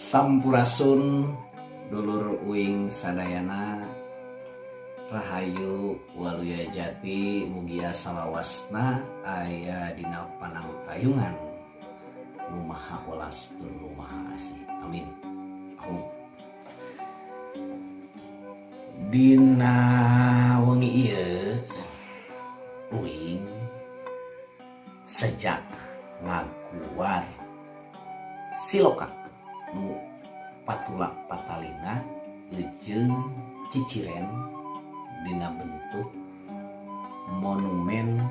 Sampurasun, dulur uing sadayana. Rahayu, waluya jati, mugia salawasna aya dina panangtayungan Nu Maha Welas tur Nu Maha Asih. Amin. Amin. Dina wengi ieu uing sejak ngaguar siloka nu patula patalina jeung ciciren dina bentuk monumen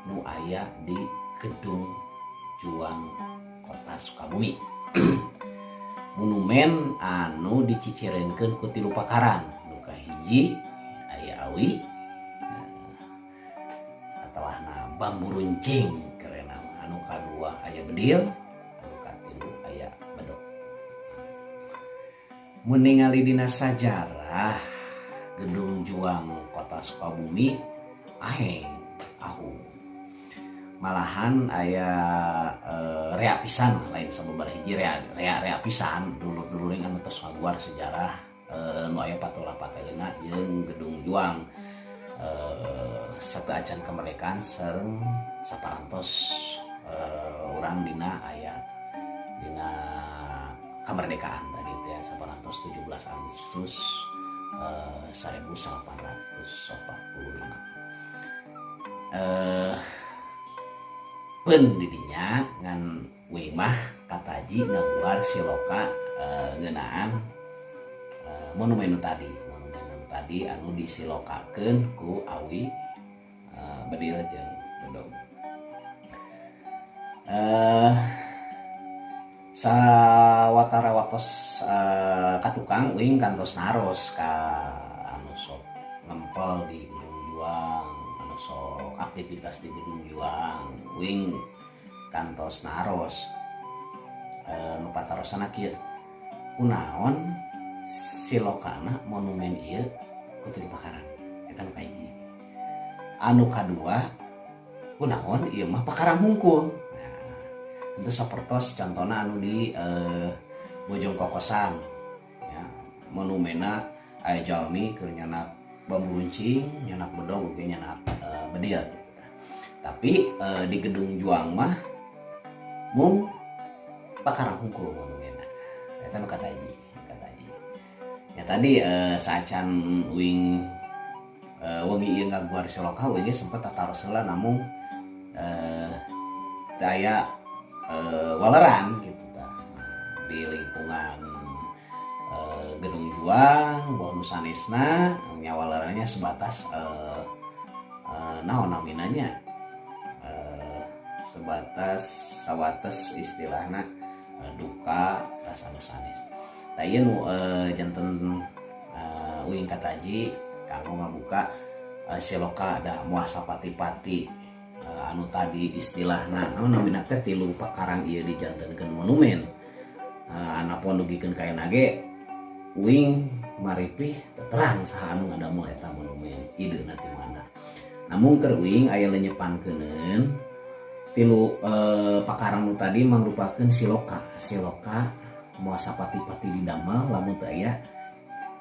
nu aya di Gedung Juang Kota Sukabumi, monumen anu dicicirenkeun ku tilu pakarang. Nu kahiji aya awi atelahna bambu runcing karena, anu kadua aya bedil, anu katilu aya bedog. Mun ningali dina sajarah Gedung Juang Kota Sukabumi, aheng ahu, malahan aya rea pisan, lain sababaraha hiji rea, rea rea pisan dulur-dulur anu tos ngaguar sejarah nu aya patula patalina jeung Gedung Juang sateuacan kemerdekaan sareng saparantos urang dina aya dina kemerdekaan tadi teh, saparantos 17 Agustus 1845. Pen didinya ngan uing mah kataji ngaguar siloka ngeunaan monumen nu tadi, monumen nu tadi anu disilokakeun ku awi, bedil jeung bedog. Sawatara waktos katukang uing kantos naros ka anu sok ngempel di Gedung Juang, anu sok aktivitas di Gedung Juang. Uing kantos naros nu patarosana kieu, kunaon silokana monumen ieu ku tilu pakarang? Eta nu kahiji. Anu kadua, kunaon ieu mah pakarang hungkul? Nah, itu sapertos contohna anu di Bojong Kokosan ya, monumena aya jalmi keur nyandak bambu runcing, nyandak bedog, oge nyandak bedil. Tapi di Gedung Juang mah mung pakarang hungkul monumena. Eta nu kataji, kataji ya tadi. Saacan uing wengi ieu ngaguar siloka, uing ge sempet tataros heula, namun teu aya waleran gitu tah di lingkungan Gedung Juang. Boh nu sanesna nya, walerannya sebatas naon namina nya, sebatas sawates istilahna duka rasa nu sanes. Tah, ieu nu janten uing kataji kanggo ngabuka siloka da moal sapati-pati anu tadi istilahna naon namina teh, tilu pakarang ieu dijantenkeun monumen. Anapun dugikeun ka ayeuna ge uing maripih terang saha anu ngadamel eta monumen, idena ti mana. Namun keur uing aya lenyepankeuneun tilu pakarang nu tadi mangrupakeun siloka, siloka moal sapati-pati didamel lamun teu aya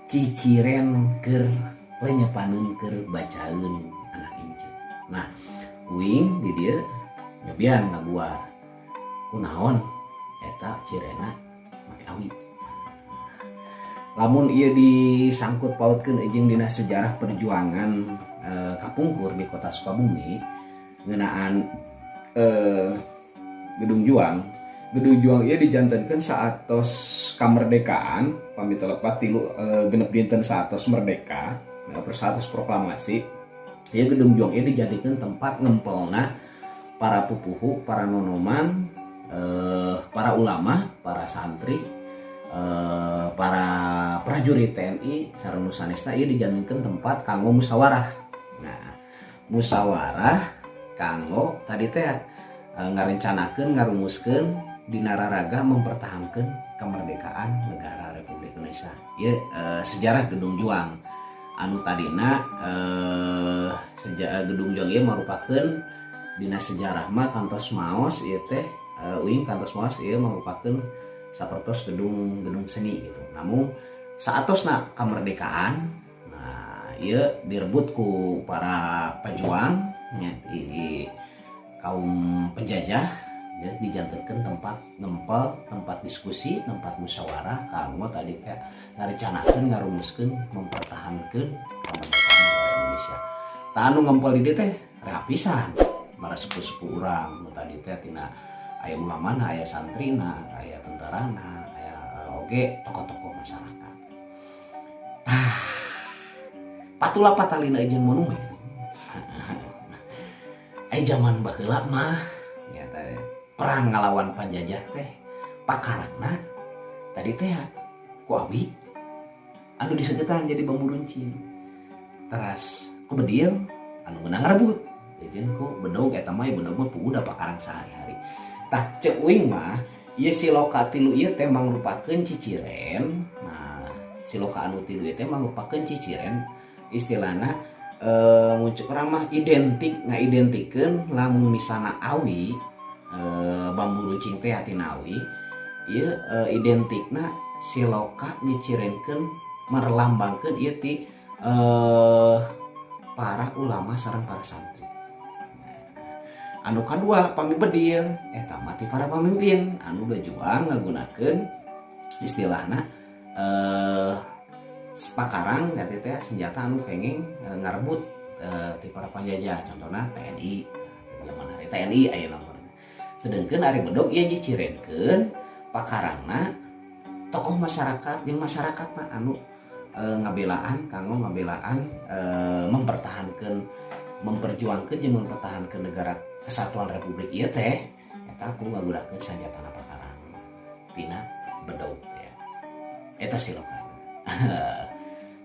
ciciren keur lenyepaneun, keur bacaeun anak incu. Nah, uing di dieu nyobian ngaguar kunaon eta cirena make awi. Lamun ieu disangkut pautkeun jeung dina sejarah perjuangan kapungkur di Kota Sukabumi ngeunaan Gedung Juang, Gedung Juang ieu dijantenkeun saatos kamerdekaan, pami teu lepat tilu 6 dinten saatos merdeka, nah, saatos proklamasi. Ieu Gedung Juang ieu dijadikeun tempat ngempelna para pupuhu, para nonoman, para ulama, para santri, para prajurit TNI sareng nu sanesna. Ieu dijadikeun tempat kanggo musyawarah. Nah, musyawarah kanggo tadi teh ngarencanakeun, ngarumuskeun dina raraga mempertahankan kemerdekaan negara. Indonesia. Ieu sejarah Gedung Juang anu tadina Gedung Juang ieu merupakeun dina sejarah mah kantos maos ieu teh, uing kantos maos ieu merupakeun sapertos gedung gedung seni gitu. Namun saatosna kemerdekaan, nah, ieu direbut ku para pejuang nya, di kaum penjajah ya, dijantenkeun tempat ngempel, tempat diskusi, tempat musyawarah kanggo tadi teh ngarencanakeun, ngarumuskeun, mempertahankeun kemerdekaan negara Indonesia. Tah, anu ngempel di dieu teh rea pisan para sepuh-sepuh urang nu tadi teh tina aya ulamana, aya santrina, aya tentarana, aya oge tokoh-tokoh masyarakat. Tah, patula patalina jeung monumen. Aya zaman baheula mah ya teh perang ngalawan panjajah teh pakarangna tadi teh ku awi anu disegetan jadi bambu runcing. Teras ku bedil anu meunang rebut jeung ku bedog. Eta mah bedog mah udah pakarang sehari-hari. Tah, ceuk uing mah ieu siloka tilu ieu teh mangrupakeun ciciren. Nah, siloka anu tilu ieu teh mangrupakeun ciciren, istilahna mun ceuk urang mah identik, ngaidentikeun lamun misalna awi, bambu runcing teh tina awi ieu, identikna siloka nyicirenkeun, merlambangkeun ieu ti para ulama sareng para santri. Nah, anu kadua pami bedil eta mah ti para pamimpin anu berjuang ngagunakeun istilahna pakarang teh teh senjata anu kenging ngarebut ti para panjajah, contohna TNI zaman hari TNI aya mah. Sedangkan ari bedog ieu nyicirenkeun pakarangna tokoh masyarakat yang masyarakatna anu ngabelaan kanggo ngabelaan, mempertahankan, memperjuangkan jeung mempertahankan negara kesatuan Republik ieu teh eta ku ngagunakeun senjata pakarang tina bedog teh. Eta siloka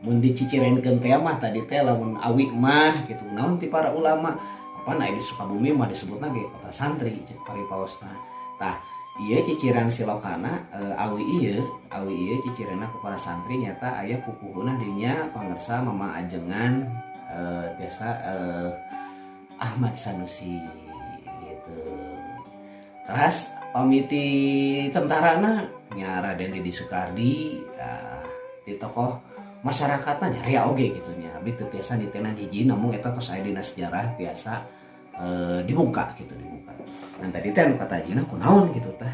mun dicicirenkeun teh mah tadi teh lamun awi mah gitu naon ti para ulama apa. Nah, di Sukabumi mah disebutna ge kota santri cek paripaosna. Tah, ieu ciciran silokana awi ieu, awi ieu cicirena ku para santri nyata aya pupuhuna dinya pangersa Mama Ajengan tiasa Ahmad Sanusi gitu. Terus pami ti tentarana nya Raden Didi Soekardi. Di tokoh masyarakatnya rea oge gitu nya. Abdi teu tiasa nitenan hiji, namun eta tos aya dina sejarah tiasa dibuka gitu, dibuka. Dan tadi teh anu katajina kunaon gitu tah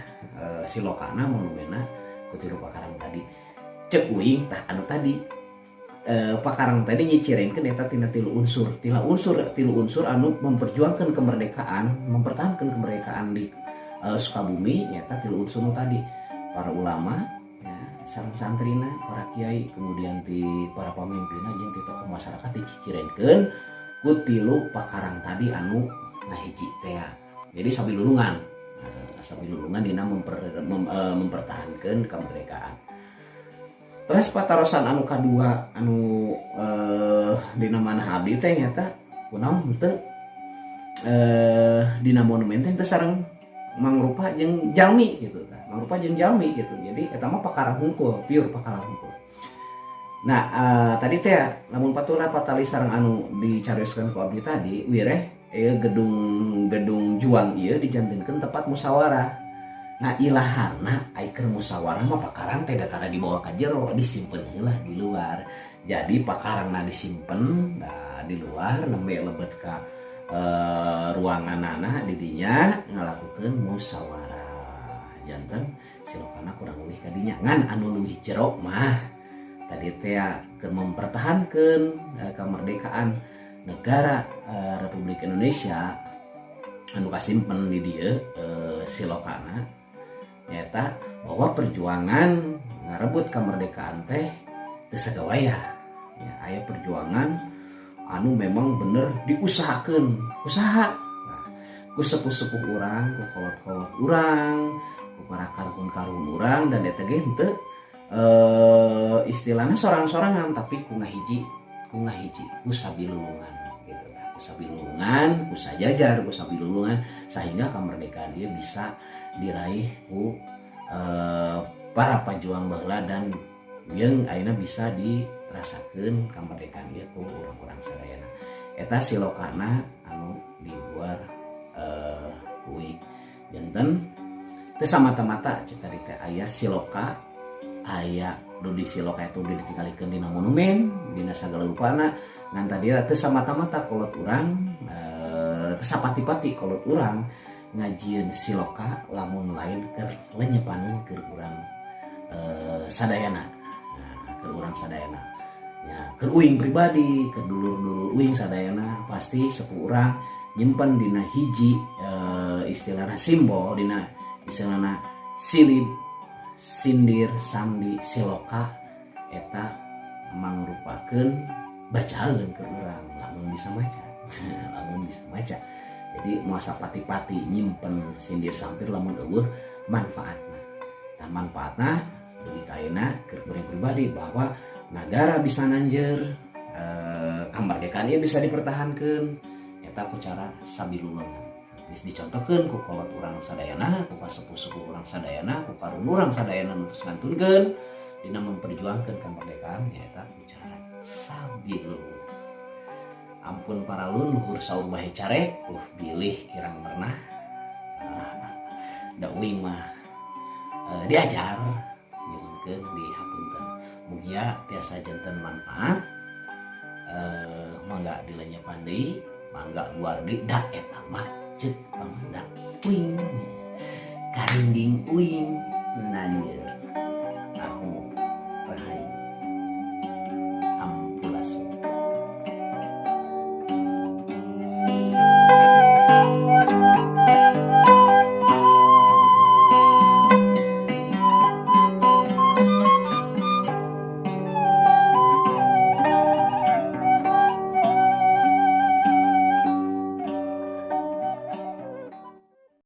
silokana monumenna ku tilu pakarang tadi. Cek uing tah anu tadi pakarang tadi nyicirenkeun eta tina tilu unsur, tilu unsur anu memperjuangkan kemerdekaan, mempertahankan kemerdekaan di Sukabumi nyata tilu unsur nu tadi, para ulama ya, sareng santrina, para kiai, kemudian ti para pemimpinna jeung ti tokoh masyarakat dicicirenkeun ku tilu pakarang tadi anu ngahiji teh. Jadi sabilulungan, sabilulungan dina mempertahankan kemerdekaan. Terus patarosan anu kadua anu dina mana abdi teh nyata kunaon teu dina monumen teh teu sareng mangrupa jeung jalmi gitu tah, mangrupa jeung jalmi gitu. Jadi eta mah pakarang hungkul, pure pakarang hungkul. Nah, tadi teh lamun patula patali sareng anu dicarioskeun ku abdi tadi, wireh ieu gedung Gedung Juang ieu dijantenkeun tempat musyawarah. Nah, ilahana ai keur musyawarah mah pakarang teh datana dibawa ka jero, disimpen heula di luar. Jadi pakarangna disimpen, nah, di luar nembe lebet ka ruanganana, didinya ngalakukeun musyawarah. Janten silokana kurang leuwih kadinya. Ngan anu leuwih jero mah tadi teh keur mempertahankeun kemerdekaan negara Republik Indonesia anu kasimpen di dieu silokana nyata bahwa perjuangan ngarebut kemerdekaan teh teu sagawayah ya, aya perjuangan anu memang bener diusahakeun, usaha, nah, ku sepuh-sepuh urang, ku kolot-kolot urang, ku para karuhun-karuhun urang, dan eta ge henteu istilahnya sorang-sorangan, tapi ku ngahiji, ku sabilulungan gitu, ku sabilulungan, ku sajajar, ku sabilulungan, sehingga kemerdekaan dia bisa diraih ku para pejuang baheula dan Jeung ayeuna bisa dirasakeun kamerdekaan ieu ku urang-urang sadayana. Eta silokana anu di luar kuing. Janten teu samata-mata cek tadi teh aya siloka, aya nu di siloka itu udah ditinggalikeun dina monumen, dina sagala rupana. Ngan tadi teu samata-mata kolot urang, teu sapati-pati kolot urang ngajieun siloka lamun lain keur lenyepaneun keur urang sadayana. Nah, keur urang sadayana ya, keur uing pribadi, keur dulur-dulur uing sadayana, pasti sepuh urang nyimpen dina hiji istilahna simbol, dina istilahna silib, sindir, sandi, siloka eta mangrupakeun bacaan ke urang lamun bisa maca, lamun bisa maca. Jadi moal sapati-pati nyimpen sindir sampir lamun euweuh manfaatna. Tah, manfaatna dugi ka ayeuna keur kuring pribadi bahwa negara bisa nanjer, kamerdekaan ieu bisa dipertahankeun eta ku cara sabilulungan. Geus dicontohkeun ku kolot urang sadayana, ku kasepuh-sepuh urang sadayana, ku karuhun urang sadayana nu tos ngantunkeun dina memperjuangkeun kemerdekaan nyaeta ku cara sabilulungan. Ampun paralun, luhur saur bahe carek, bilih kirang merenah. Da uing mah diajar, nyuhunkeun dihapunten. Mugia tiasa janten manfaat, mangga dilenyepan deui, mangga luar deui, da eta mah ceuk pamendak uing. Karingging uing nanyeun.